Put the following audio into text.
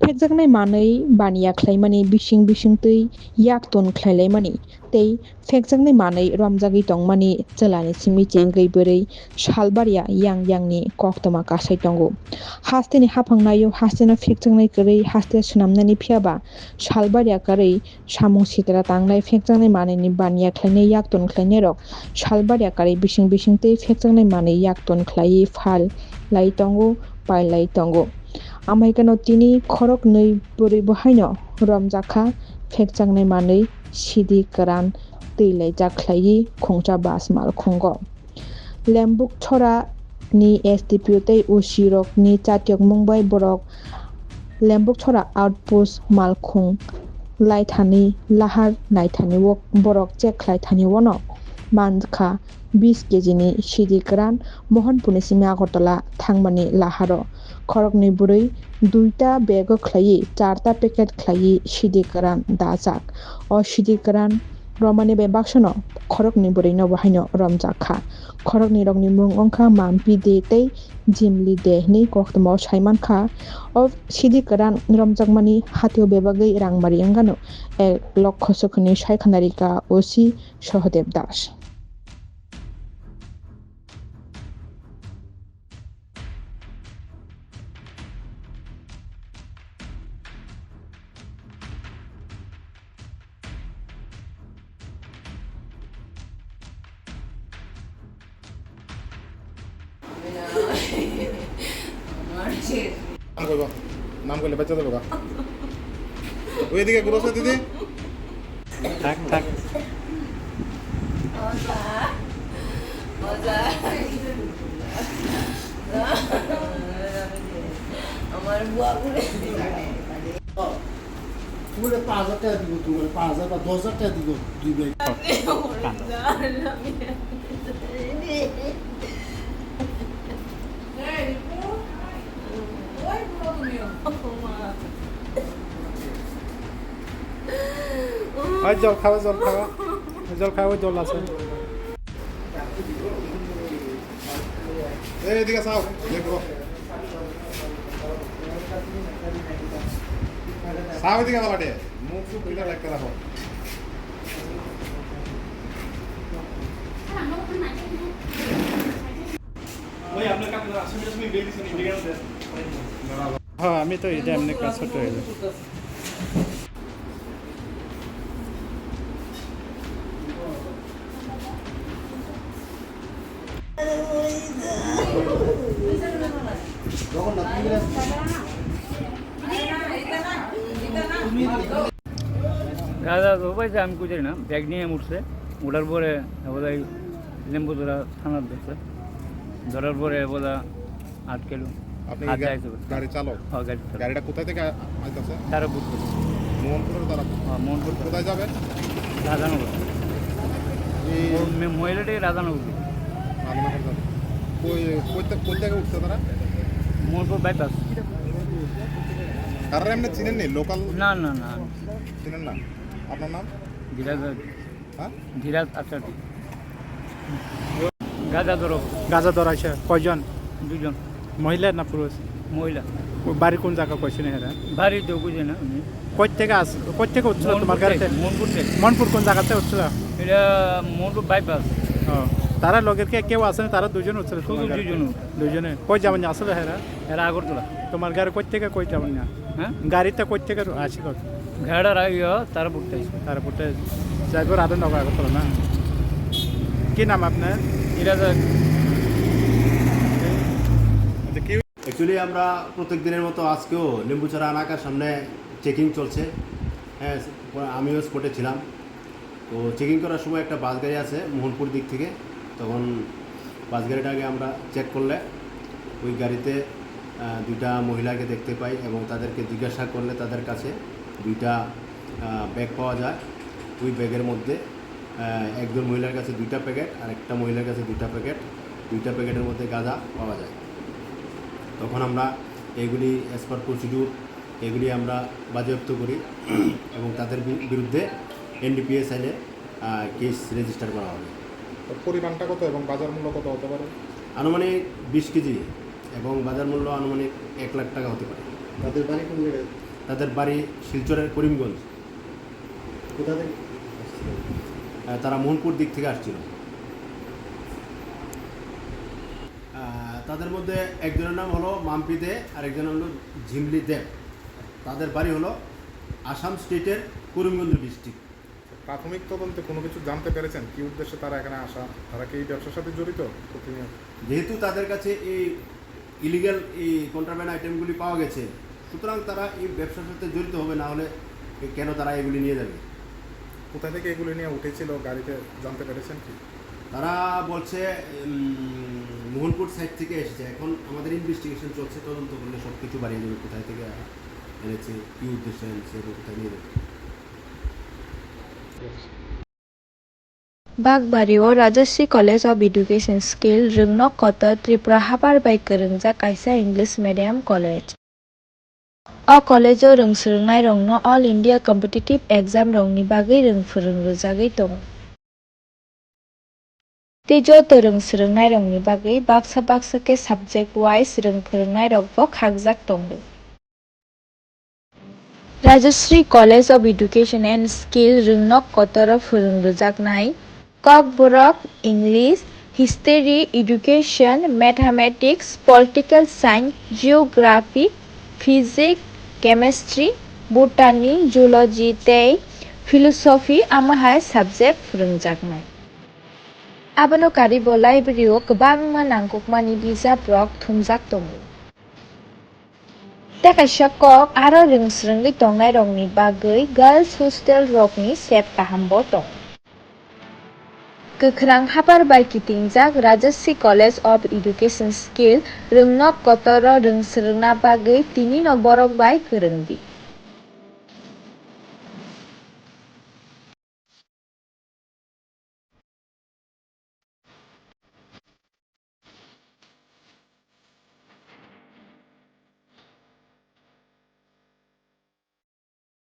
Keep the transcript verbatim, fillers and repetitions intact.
Phekjaknai manwi baniya khlaimani bising bising twi yak ton khlailaimani tei phekjaknai manwi romjagwi tongmani chwlani simi chengwi bwrwi salbarya yang yangni koktwma kasai tongo. Hasteni haphang naio, hasteno phekjaknai kwrwi haste swnamnani phiyaba salbarya kwrwi samung sitra tangnai phekjaknai manwini baniya khlainai yak ton khlainairok salbarya kwrwi bising bising tei phekjaknai manwi yak ton khlaiwi phal lai tongo, pai lai tongo. Amai kheno tini khoroknwi bwrwi bo haino romjak kha, phekjaknai manwi sidi kwran twi laijak khlaiwi khungsa bas malkhungo. Lembukchora ni S D P O tei O C rokni chatiyokmung bai borok Lembukchora outpost malkhung laithani lahar naithani o borok check khlaithani ono mankha bis kg ni sidi kwran Mohanpurni simi Agartala thangmani laharo khoroknwi bwrwi duita bag o khlaiwi charta packet khlaiwi sidi kwran dajak. O sidi kwran romani bai baksono khoroknwi bwrwino bo haino romjak kha. Khoroknwi rokni mung wngkha Mampi De tei Jimli De hinwi koktwmao saimankha. O sidi kwran romjakmani hatio bebagwi rang mari wngano ek lokho sokhwnwi sai khna rikha O C Sohodev Das. নাম কইবা? নাম কইলে বাচ্চা দেবো গা। ওইদিকে ঘুরো সে দিদি। থাক, থাক। মজা। মজা। আমার বুয়া ঘুরে। বলে পাঁচ হাজার টাকা দিব, তোমার পাঁচ হাজার বা দশ হাজার টাকা দিব, দুই ব্যাগ। এই জল খাওয়া, জল খাওয়া, জল খাওয়া, জল আছে। এই এদিকে চাও, দেখো। চাও এদিকে বাবাটে, মুখ চুখ এটা রাখতে রাখো। হ্যাঁ, আমি তো এটা এমনি কাজ করতে হইবে। গাঁজা তো পাইছে, আমি কই জানি না, ব্যাগ নিয়ে উঠছে, উঠার পরে বোধহয় লেম্বুতলা থানার ধরছে, ধরার পরে বোধহয় আট কিলো। আপনি কি হাত গা-, যাইতে হবে। গাড়ি চালক? হ্যাঁ, গাড়ি চালক। গাড়িটা কোথায় থেকে আ-, আইতাছে? তারাপুর থেকে। মোহনপুরের তারাপুর? হ্যাঁ, মোহনপুর থেকে। কোথায় যাবে? রাধানগর। এই ও মে-, মহিলাটি রাধানগর থেকে। রাধানগর যাবে। কই, কই থেকে, কই থেকে উঠছে তারা? মোহনপুর বাইপাস। তারা এমনি চিনেননি? লোকাল? না, না, না। চিনেন না? আপনার নাম? ধীরাজ। হ্যাঁ? ধীরাজ আচার্য। গাঁজা ধরো। গাঁজা ধরাইছে কয়জন? দুজন। মহিলা না পুরুষ? মহিলা। ও বাড়ি কোন জায়গা কইছেন এরা? বাড়ি তো বুঝে না উনি। কই থেকে আস-, কই থেকে উঠছিল তোমার মনপুর গাড়িতে? থেকে, মনপুর থেকে। মনপুর কোন জায়গাতে উঠছিল? এটা মনপুর বাইপাস। ও, তারা লগের কে কেউ আসেনি? তারা দুজন উঠছিল তোমার শুধু গাড়িতে? দুজন উঠছিল। দুজনে? কই যাবেন আসলে এরা? এরা আগরতলা। তোমার গাড়ি কই থেকে কই যাবেন না? হ্যাঁ? গাড়িটা কই থেকে আসে কত? গাড়িটা রা-, ইয়া, তারাপুর থেকে। তারাপুর থেকে। যাইব রাধানগর আগরতলা না? কি নাম আপনার? ইরাজ। আচ্ছা, কি অ্যাকচুয়ালি আমরা প্রত্যেক দিনের মতো আজকেও লেম্বুছড়া এলাকার সামনে চেকিং চলছে। হ্যাঁ, আমিও স্পটে ছিলাম। তো চেকিং করার সময় একটা বাস গাড়ি আছে মোহনপুর দিক থেকে, তখন বাস গাড়িটাকে আমরা চেক করলে ওই গাড়িতে, আহ, দুইটা মহিলাকে দেখতে পাই এবং তাদেরকে জিজ্ঞাসা করলে তাদের কাছে দুইটা, আহ, ব্যাগ পাওয়া যায়। ওই ব্যাগের মধ্যে, আহ, একজন মহিলার কাছে দুইটা প্যাকেট আর একটা মহিলার কাছে দুইটা প্যাকেট, দুইটা প্যাকেটের মধ্যে গাঁজা পাওয়া যায়। তখন আমরা এইগুলি as per procedure এগুলি আমরা বাজেয়াপ্ত করি এবং তাদের বি-, বিরুদ্ধে এনডিপিএস আইনে, আহ, কেস রেজিস্টার করা হবে। তো পরিমাণটা কত এবং বাজার মূল্য কত হতে পারে? আনুমানিক বিশ কেজি এবং বাজার মূল্য আনুমানিক এক লাখ টাকা হতে পারে। তাদের বাড়ি কোন জায়গায়? তাদের বাড়ি শিলচরের করিমগঞ্জ। কোথা থেকে? আহ, তারা মোহনপুর দিক থেকে আসছিল। আহ, তাদের মধ্যে একজনের নাম হলো মাম্পি দে আর একজনের নাম হলো ঝিমলি দেব। তাদের বাড়ি হলো আসাম স্টেটের করিমগঞ্জ ডিস্ট্রিক্ট। প্রাথমিক তদন্তে কোনো কিছু জানতে পেরেছেন কি উদ্দেশ্যে তারা এখানে আসা? তারা কি এই ব্যবসার সাথে জড়িত প্রতিনিয়ত? যেহেতু তাদের কাছে এই ইলিগাল এই কন্ট্রাব্যান্ড আইটেমগুলি পাওয়া গেছে, সুতরাং তারা এই ব্যবসার সাথে জড়িত হবে, না হলে এ-, কেন তারা এগুলি নিয়ে যাবে? কোথা থেকে এগুলি নিয়ে উঠেছিল গাড়িতে, জানতে পেরেছেন কি? তারা বলছে, উম, মোহনপুর সাইড থেকে এসেছে। এখন আমাদের ইনভেস্টিগেশন চলছে, তদন্ত করলে সব কিছু বাড়িয়ে দেবে, কোথায় থেকে এনেছে, কী উদ্দেশ্যে এনেছে এবং কোথায় নিয়ে যাবে। Bakbari o Rajashree College of Education skill rwngnok kotor Tripura habar bai kwrwngjak kaisa English medium college. O college o rwng swrwngnairokno All India competitive exam rokni bagwi rwng phwrwng rwjagwi tongo. Tei joto rwng swrwngnairokni bagwi baksa baksa khe subject wise rwng phwrwngnairokbo khakjak tongo. Rajashree College of Education and Skill rwngnok kotoro phwrwng rwjaknai Kokborok, English, History, Education, Mathematics, Political Science, Geography, Physics, Chemistry, Botany, Zoology tei Philosophy, amo hai subject phwrwngjaknai. Abono karwibo library-o kwbangma nangkukmani bijaprok thumjak tongo. Tei kaisa kok aro rwng swrwngwi tongnairokni bagwi girls hostel rokni sep kahambo tongo. Kwkhwrang habar bai kitingjak Rajashree College of Education skill rwngnok kotoro rwng swrwngna bagwi tinino borok bai kwrwngdi.